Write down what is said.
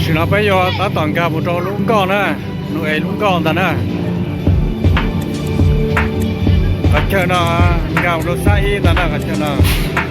Tam sim no peb yuav tab tom nkag mus rau lub nkoj na, Nus Es lub nkoj ntag na. Qhov chaw no nkag mus rau xab ib ntag na, qhov chaw no.